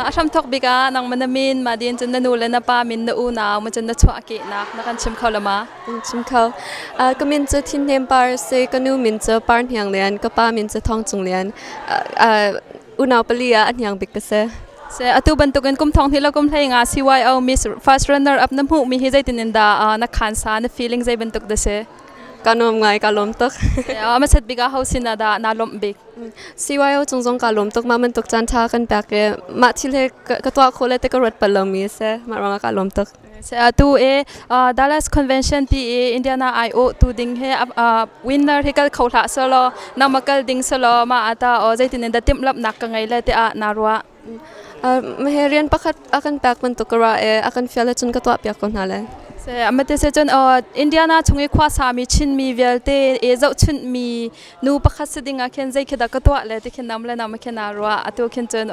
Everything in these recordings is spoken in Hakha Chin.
A hramthawk bik ah nangmah na min, mah din cun na nu le na pa min, na unau, ma cun na chuahkehnak na kan chim kho lo ma? Chim kho. Ka min cu Thin Hnem Par si, ka nu min cu Par Hniang Lian, ka pa min cu Thawng Cung Lian. Unau pali ah a hniang bik ka si. Se atu bantukin kum thong hnih le kum hlei nga CYO Miss First Runner Up na hmuh mi hi zeitin in dah na khansa na feeling zei bantuk dah si? Ka nuam ngai, ka lawm tuk. Hmasat bik ah ho sin ah dah naa lawmh bik? CYO cung zong ka lawm tuk. Mah bantuk caan ṭha kan pek i mah thil hi ka tuah khawh le ti ka ruat bal lomi a si. Mah ruangah ka lawm tuk. Atu i Dallas Convention ti i Indiana aiawh tu ding hi winner hi kal kho hlah selaw nangmah kal ding selaw mah ah tah zeitin in dah timhlamhnak ka ngei le tiah naa ruah? Hi rian pakhat a kan pek bantuk ka ruah i a kan fial ahcun ka tuahpiak ko hna lai. Mate se cun Indiana chung i khuasami Chinmi vialte i zohchunhmi nu pakhat si ding ah khin zei khi dah ka tuah le ti khin nam le nam khin aa ruah. Atu khin cun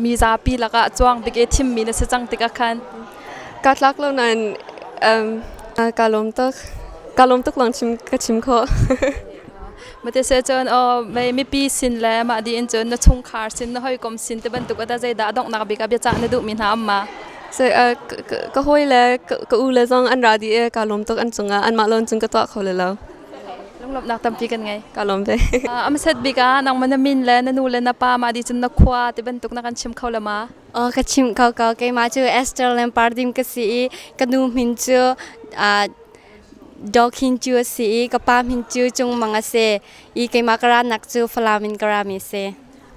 mi zapi lakah cuang bik i thimmi na si cang tikah khan. Kaa tlak lo nain kaa lawm tuk. Kaa lawm tuk lawng chim ka chim khawh. Mate se cun mipi sin le mah dih in cun na chungkhar sin na hawikom sin ti bantuk ah zeidah a donghnak bik ah biacah na duhmi hna um ma? Ka hawi le ka u le zong an ra dih i kaa lawm tuk an cungah anmah lawng cun ka tuah kho le lo. Lunglawmhnak tampi kan ngei. Kaa lawm ve. Hmasat bik ah nangmah na min le na nu le na pa mah dih cun na khua ti bantuk na kan chim kho le ma? Ka chim kho ko. Keimah cu Esther Lampardim ka si i ka nu min cu Daw Khin Cu a si i ka pa min cu Cung Mang a si i keimah ka ranak cu Falam in ka rami a si.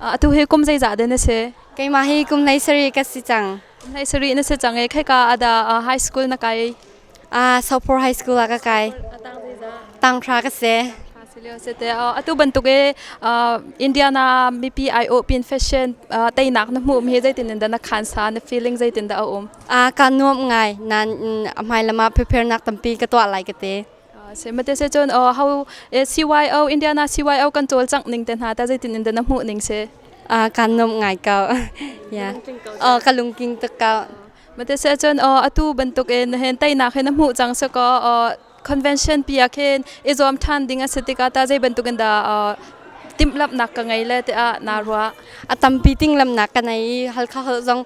Atu hi kum zeizah dah na si? Keimah hi kum 13 ka si cang. Kum 13 na si cang i khika ah high school na kai? Sopor High School ah ka kai. Tang hra ka si. Atu bantuk i Indiana mipi aiawh pin fashion teinak na hmuh mi hi zeitin in dah na khansa na feeling zeitin dah a um? Ka nuam ngai nan hmai lam ah prepare nak tampi ka tuah lai ka ti. Se mate se cun how CYO Indiana CYO kan cawlcangh ning te hna ta zeitin in dah na hmuh ning si? Kan nuam ngai ko. Yeah. Ka lungking tuk ko. Mate se cun atu bantuk in hen teinak he na hmuh cang se ko convention pi ah khin i zuam ṭhan ding a si tikah ta zei bantuk in dah timhlamhnak ka ngei le tiah naa ruah? A tampi tinglamnak ka nei i Halkha holh zong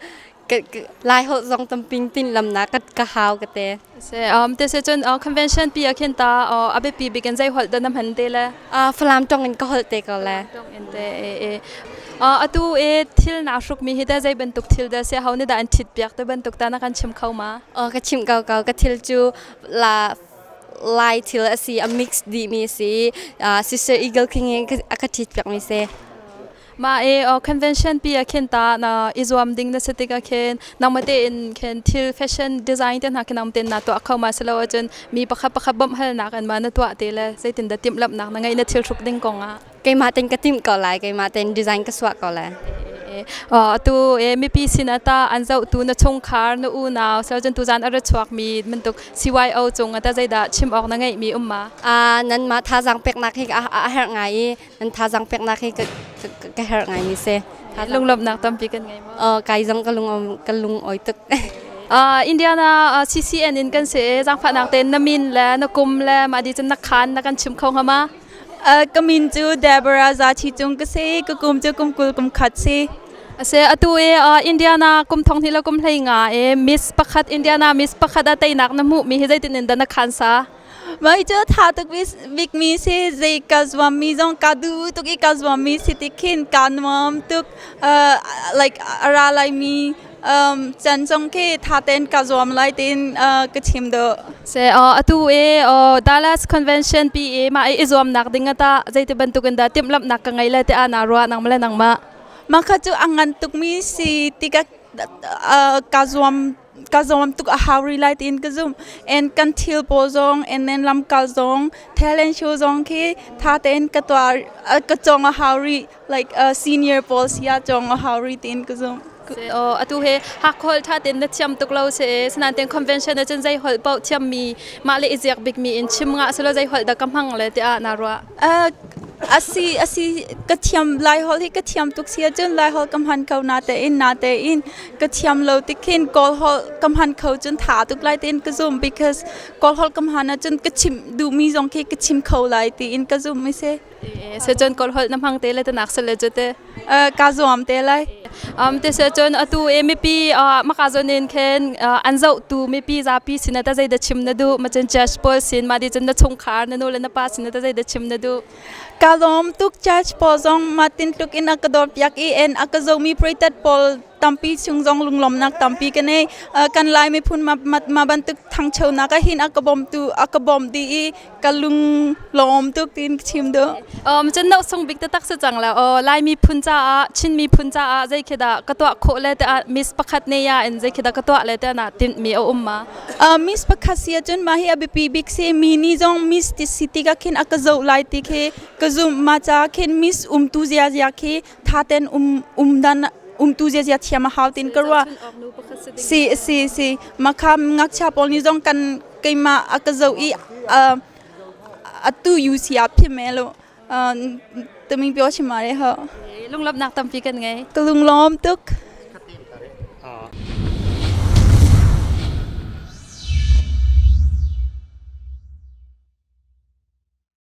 Lai holh zong tamping tinlamnak ka hau ka te. Se te se cun convention pi ah khin ta a biapi bik in zei holh dah na hman te le? Falam tong in ka holh te ko le. Tong in te e. Atu e thil naa hruk mi hi ta zei bantuk thil dah se ho nih dah an ṭhit piak te bantuk ta na kan chim kho ma? Ka chim ko ko ka thil cu la Lai thil a si a mix dih mi si Sister Eagle King a ka ṭhit piak mi si. Mah i convention pi ah khin ta na i zuam ding na si tikah khin nangmah tein khin thil fashion design te hna khi nangmah tein naa tuah kho ma silo ahcun mi pakhat pakhat bawmhhalnak in ma na tuah te le zeitindah timhlamhnak na ngeih na thil hruk ding kong ah? Keimah tein ka timh ko lai keimah tein design ka suah ko lai. Atu mipi sin ah tah an zohtu na chungkhar na unau silo cun tuzaan a ra chuakmi bantuk CYO cung ah tah zeidah chim awk na ngeihmi um ma? Nanmah thazaang peknak hi a herh ngai i nan thazaang peknak hi ka herh ngai mi si. Lunglawmhnak tampi kan ngei maw? Kai zong ka lung ka lung oi tuk. Indiana CCN in kan si zaangfahnak tein na min le na kum le mah di cun na khaan na kan chim kho hnga ma? Ka min cu Deborah Za Chi Cung ka si ka kum cu kum 20 kum khat si. Ase atu i Indiana kum thong hnih le kum 15 i Miss pakhat Indiana Miss pakhat a teinak na hmuh mi hi zeitin in dah na khaan sa? Mah cu tha tuk bik mi si zei ka zuam mi zong ka duh tuk i ka zuam mi si ti khin ka nuam tuk like a ra lai mi can zong khi tha tein ka zuam lai tiin ka chim duh. Se atu i Dallas Convention pi i mah i zuamnak ding ata zeiti bantuk in dah timhlamhnak ka ngei le ti ana ruah nang le nangmah. Mah kha cu a ngan tuk mi si tikah ka zuam ka zawm tuk a hau rih lai tiin ka zumh. And kan thil pawl zong and then lamkal zong talent show zong khi tha tein ka tuah ka cawng a hau rih like senior pawl sia cawng a hau rih tiin ka zumh. Atu he Hakha tha tein na thiam tuk lo se sinain ten convention ah cun zei holh paoh thiam mi mah le i ziak bik mi in chim nga selo zei holh dah ka hmang le tiah na ruah. Asi asi ka thiam Lai holh hi ka thiam tuk si ahcun Lai holh ka hman kho natein natein ka thiam lo tikhin Kawl holh ka hman kho cun tha tuk lai tiin ka zum because Kawl holh ka hman ahcun ka chim duhmi zong khi ka chim kho lai tiin ka zum mi si. Se cun Kawl holh na hmang te le tanak sal le cu te. Ka zuam te lai. Te se cun atu e mipi maka zon in khen an zohtu mipi zapi sin ta zei da chim na duh ma cun judge pawl sin ma di cun na chungkhar na nu le na pa sin ta zei da chim na duh? Ka lawm tuk. Judge pawl zong ma tin tluk in a ka dawt piak i en a ka zomi preitat pawl tampi chung zong lunglawmnak tampi ka nei. Kan Lai miphun ma, ma, ma bantuk thangchonak ah hin a ka bawmtu a ka bawm dih i ka lung lawm tuk tin ka chim duh. Cun no sung bik taktak si cang la o Lai miphun caah Chin miphun caah zei khi dah ka tuah khawh le te miss pakhat ne ya in zei khi dah ka tuah le te na tinh mi a um ma? Miss pakhat si ahcun mah hi a biapi bik si. Mi nih zong miss ti si tikah khin a ka zoh lai ti khi ka zumh. Mah caah khin miss umtu ziazia khi tha ten um um dan umtu ziazia thiam a hau tin ka ruah. Si si si mah kha ngakchia pawl nih zong kan keimah a ka zoh i atu UC ah phim e lo tumi pyo chim ma re ho. Lunglawmhnak tampi kan ngei. Ka lunglawm tuk.